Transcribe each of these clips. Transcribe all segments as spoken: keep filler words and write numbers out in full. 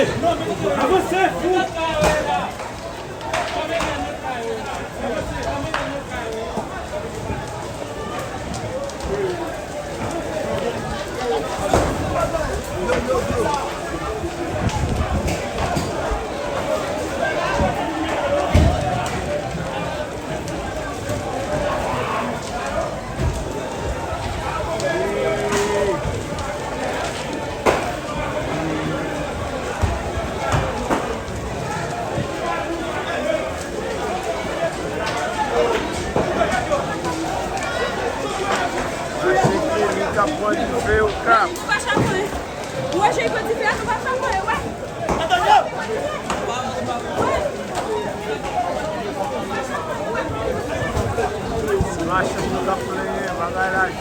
Avanse, fou! Mache ki li k ap pran dife, Okap. Ou wè jan li pran dife a, nou pa fè mwen, wè. Mache moun k ap plenyen, bagay la di.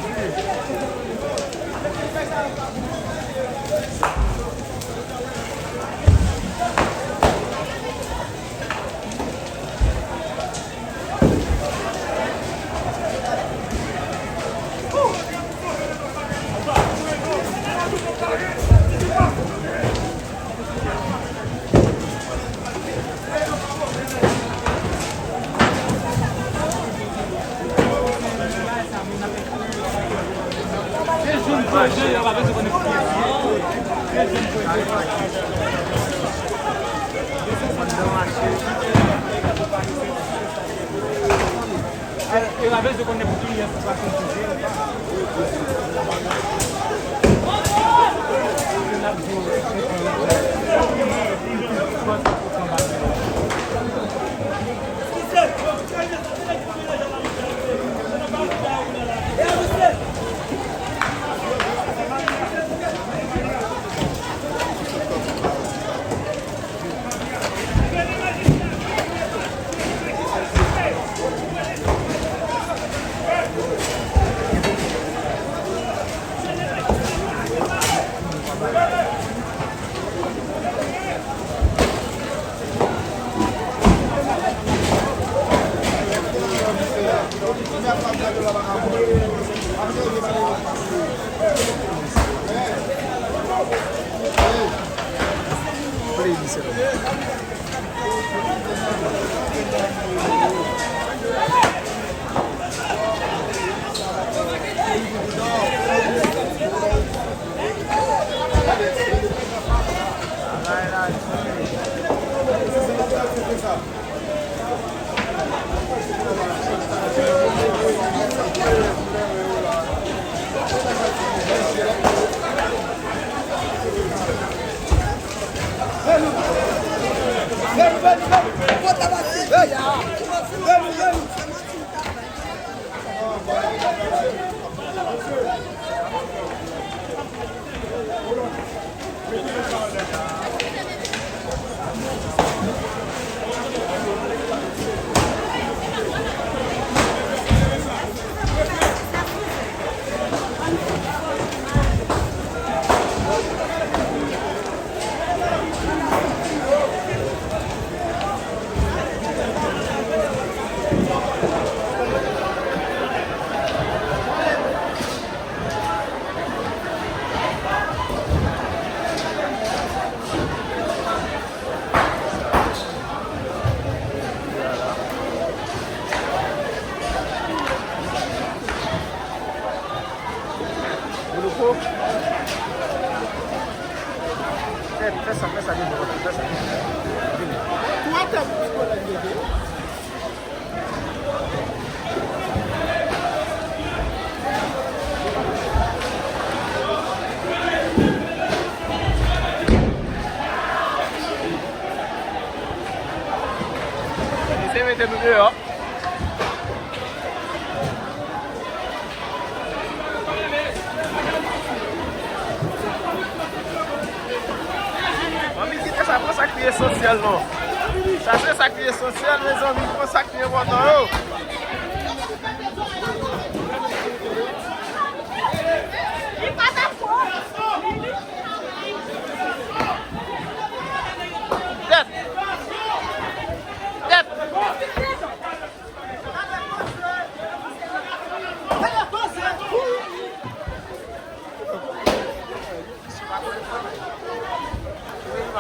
Fè, fè sa, fè sa, vin, fè sa. Vin. Twa tèt ti kolèg yo te. Misye mete nou deyò. Manmi, kite sa, pran sa ki esansyèl non. Sa se sa ki esansyèl, mezanmi, pran sa ki enpòtan yo. Tèt. Tèt.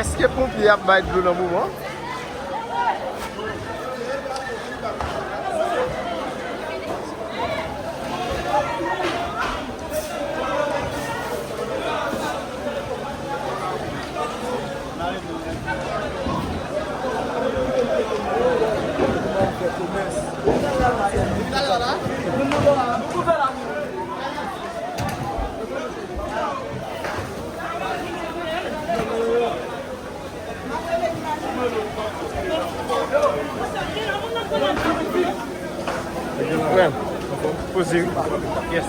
Èske ponpye ap bay dlo nan moman? Frè m, poze wi. Yes.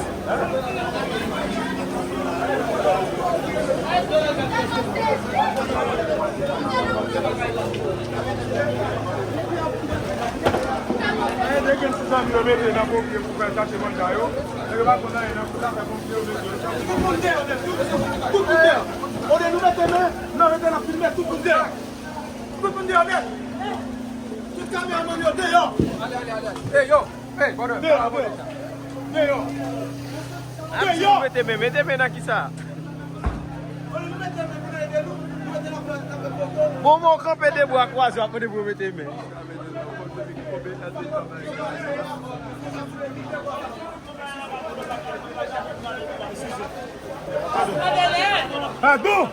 Ede gen ti zanmi yo mete nan ponpye pou fè chache manda yo. Nèg yo pa konn anyen nan zafè ponpye yo mete yo chache. Tout moun deyò nèt, tout, tout moun deyò. Olye nou mete men, nou mete nan filme, tout moun deyò. Tout moun deyò nèt. Tout kameramann yo deyò. Ale, ale, ale, ale. Ey, yo. Ey, brother. Deyò, deyò. Deyò. Ap di nou mete men, mete men nan kisa? Olye nou mete men pou nou ede nou, nou mete nan plan, nan plan foto. Bon, men w kanpe de bra kwaze, w ap mande pou yo mete men. Padon!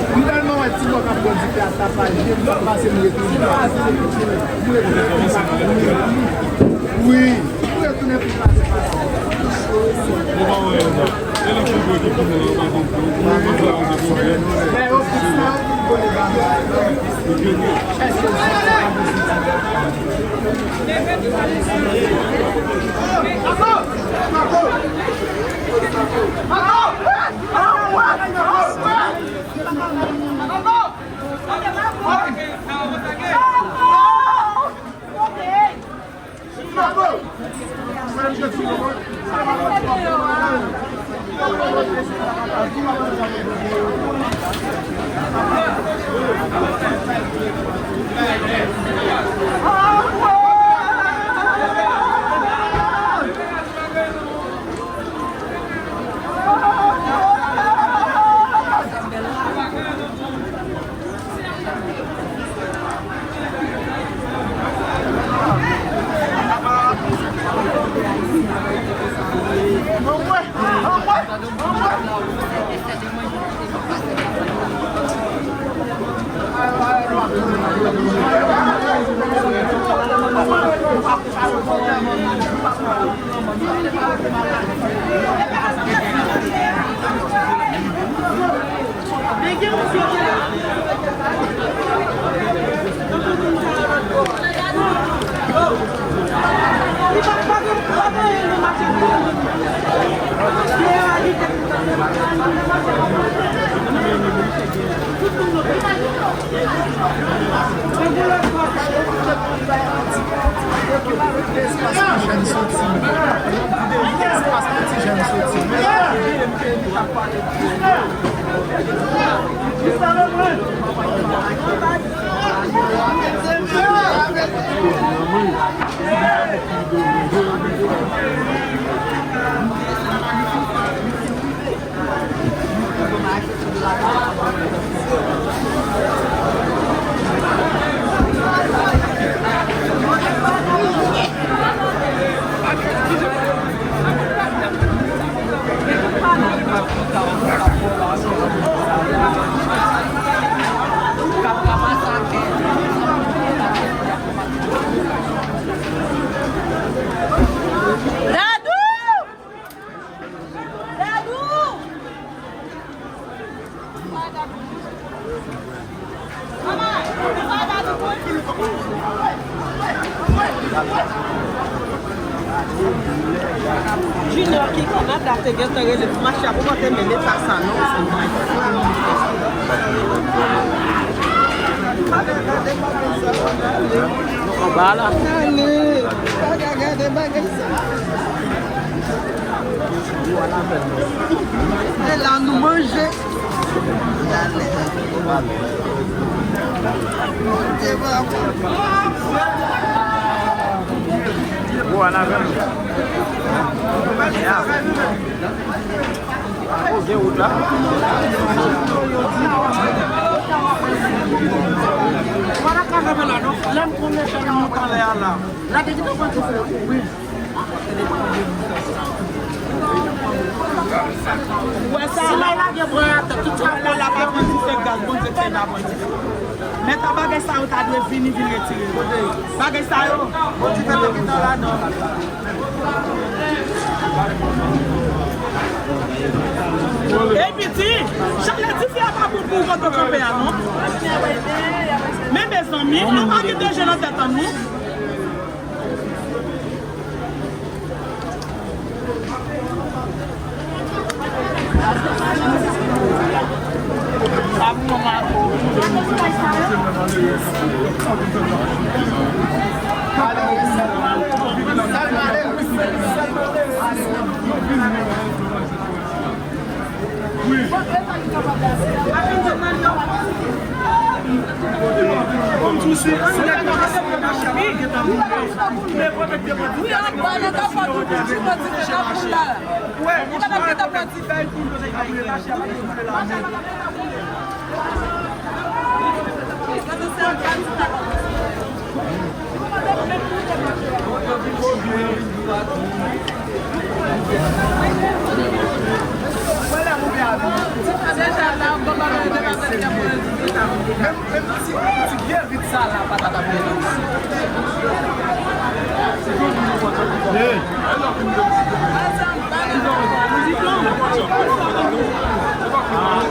M tèlman wè ti bò k ap pran dife a tapaj, je m t ap pase m retounen. M retounen pou m pa kouri. Wi, m retounen pou m pase pase. Junior ki Kanada te gentan rele pou mache a pou mwen te mele pa sa non. Anba la. Ale, pa ka gade bagay sa. E la nou manje. Bon, an avè m. Ya. Oh, gen wout la. Wala ka leve la, non? Lè m konnen chèn montan lè a la. La te di konprann se wi. Wè sa la, la gen bra atè, tout sa la, la pa pran ti fè gaz, Bondye ki fè pa pran ti fè. Men ta bagay sa yo ta dwe vini, vin retire. Bagay sa yo, Bondye fè pa gentan la, non. Ey, piti, chalè dife a pa bon pou ou kote w kanpe a, non. Men mezanmi, nou pa gen de je nan tèt an nou.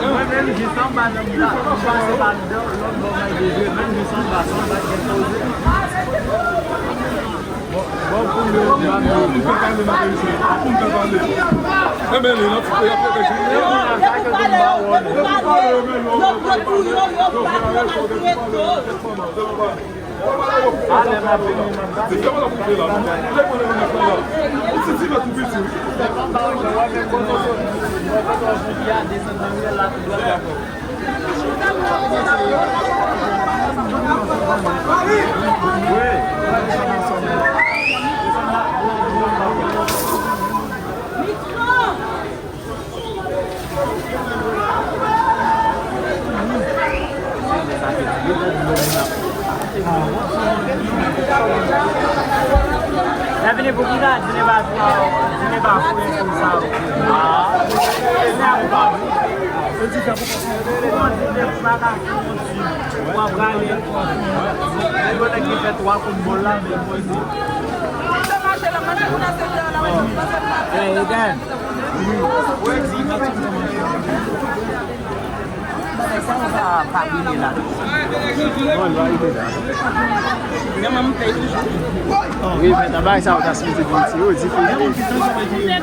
Mwen menm jis anba nan m la, m pase pa lòt bò mwen de je, menm jis anba, san bat gen poze. Bon, bon, pou yo, m pa m yo. Pou m fè pale, m ap reyisi. Pou m fè pale. Enben, li, nan ti peyi ap fè kèk jou. Yo pale, men yo, yo pale, yo pale, yo pale. Sa vini pou ki sa? Dine pa fwa, dine pa fwe pou sa. Ah. Kòman dine pa ka fwe? W ap rale. Yo nèg ki fè twa kout bòl la, men poze. Hey, Eden. Sa pa brile la. Wi, men nan bagay sa, ou ta sipoze di ti yo, di fini.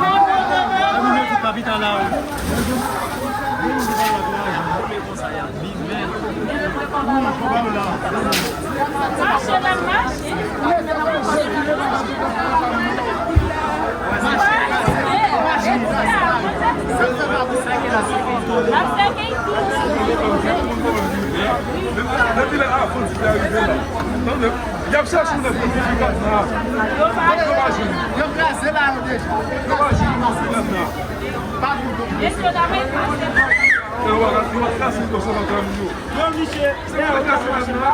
Depi lè avan ti te arive la. Tande, y ap chèche yon nèg pou di gaz la. Yo pa jwenn. Yo kraze la yo deja. Yo pa jwenn nan sou gaz la. Mesye, yo ta mèt pase. Yo va, yo va kase yon kòchon nan kamiyon. Yo, misye, yo va kase machin la.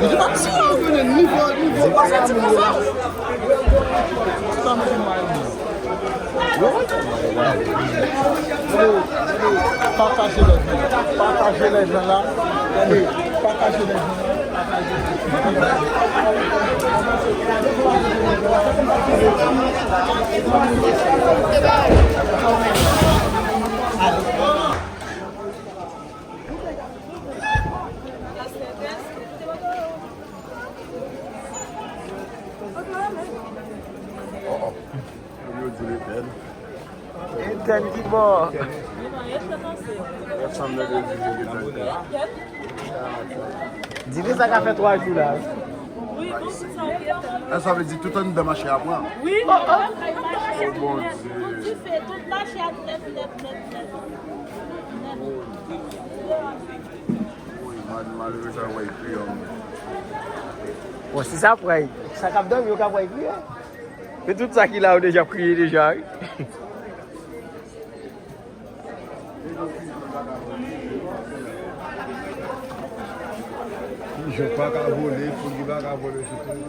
Mwen se pa ti, mwen konnen nivo, nivo. Se pa sa ti konsa. Sa m di mal. Pataje lèv la. Pataje lèv la. Gade, pataje lèv la. Yo di l etèn. Etèn ki bò? Di nou sa ka fè twa jou la. Sa vle di tout anndan mache a pran. Wi. Oh, oh. Oh, Bondye. Tout dife, tout mache a nèt, nèt, nèt, nèt. Woy, mal-, malerez sa wè ekri an. Bon, si sa pran, sa k ap dòmi yo ka pran ekri an. Men tout sa ki la yo deja ap kriye deja, wi. Pijon pa ka vole, poul ki pa ka vole sou tou.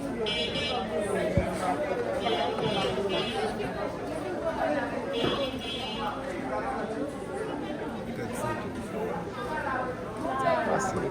Tèt sent. Fasil.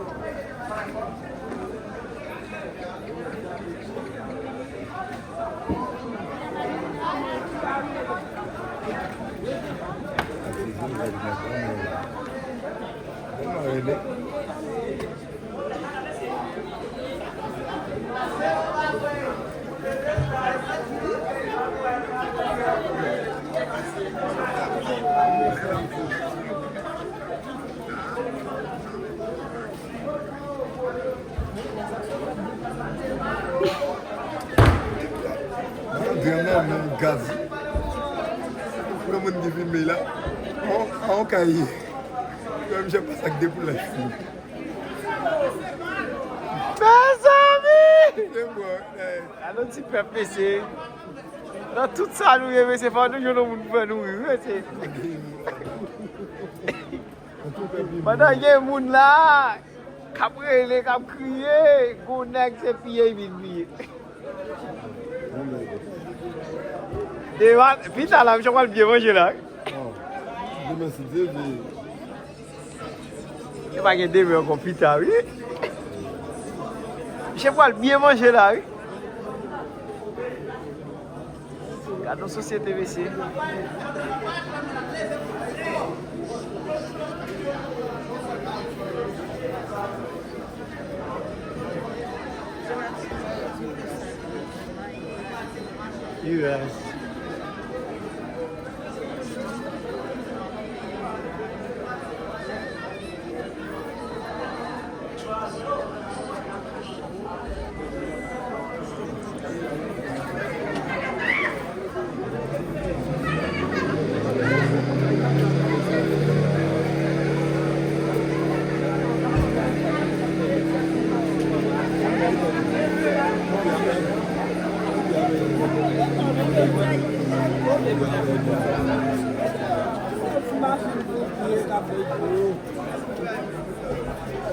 Granmè, men gaz. Pran moun ki filme la. An, an kay. Mwen, m ap pase ak de poulèt. Mezanmi! Se bon, eh. Alon ti pèp, mesye. Nan tout sa nou ye, mesye, fò nou jwenn yon moun pou fè nou ri, wi, mesye. Pandan gen moun la k ap rele, k ap kriye, gon nèg se piye li vin piye. Demen, pita la, misye pral byen manje la, wi. Demen, si Dye vle. Yo pa gen demen ankò, pita, wi. Misye pral byen manje la, wi. Gad yon sosyete, mesye. U S.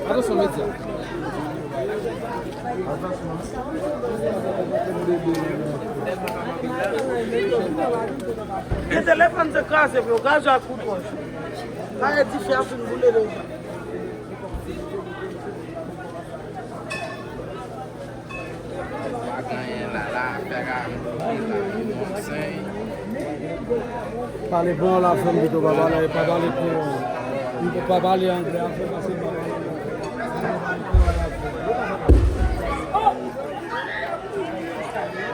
Atansyon, medya. Gen telefòn te kraze, vre, gaz ak kout wòch. Kare dife a fin boule deja. Pa gen anyen la, la, afè ka rive la, yon konsèy. Pale pawòl la, frè m, pito pa pale, pa pale pou, pa pale anglè, afè pase pa pale anglè.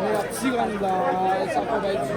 Men y ap tire ann la, sa pa bay di.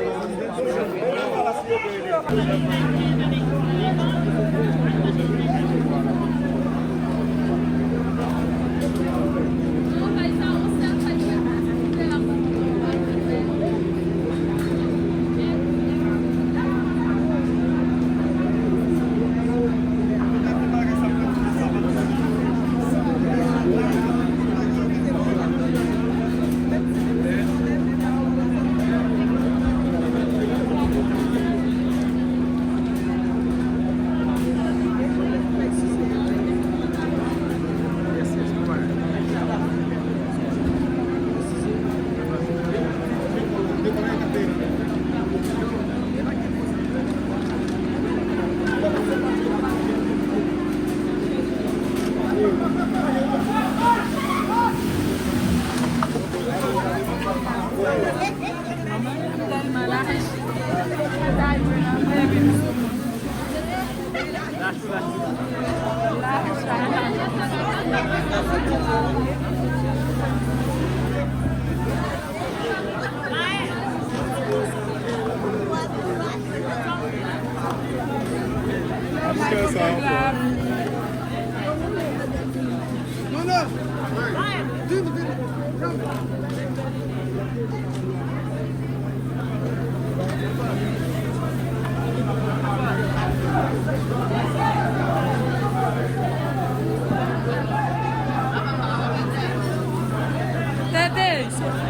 Tete, mwen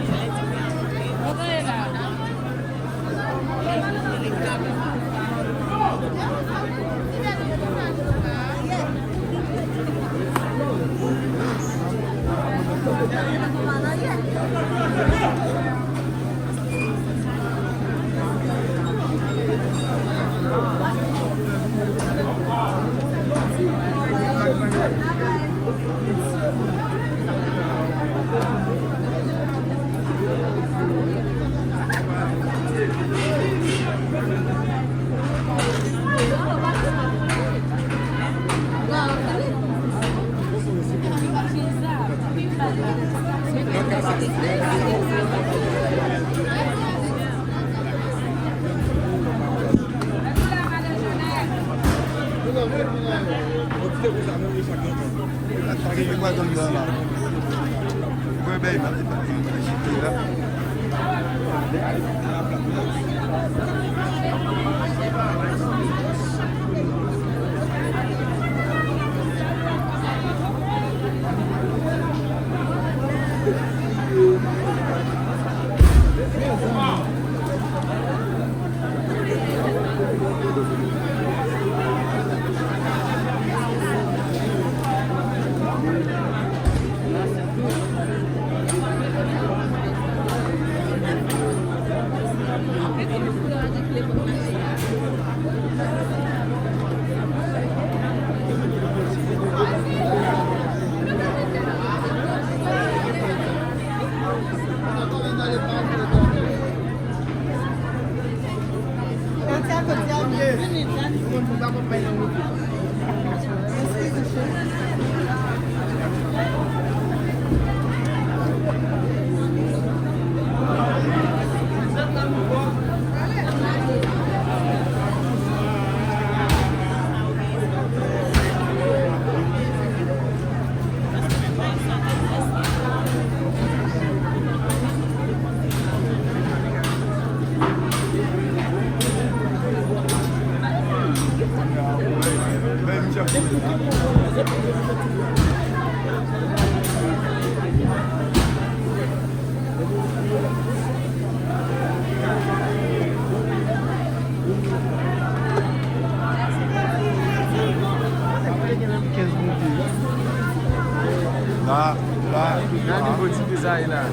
la. La, la. Gade nivo ti pizza la.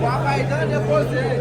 Wa bay tande koze.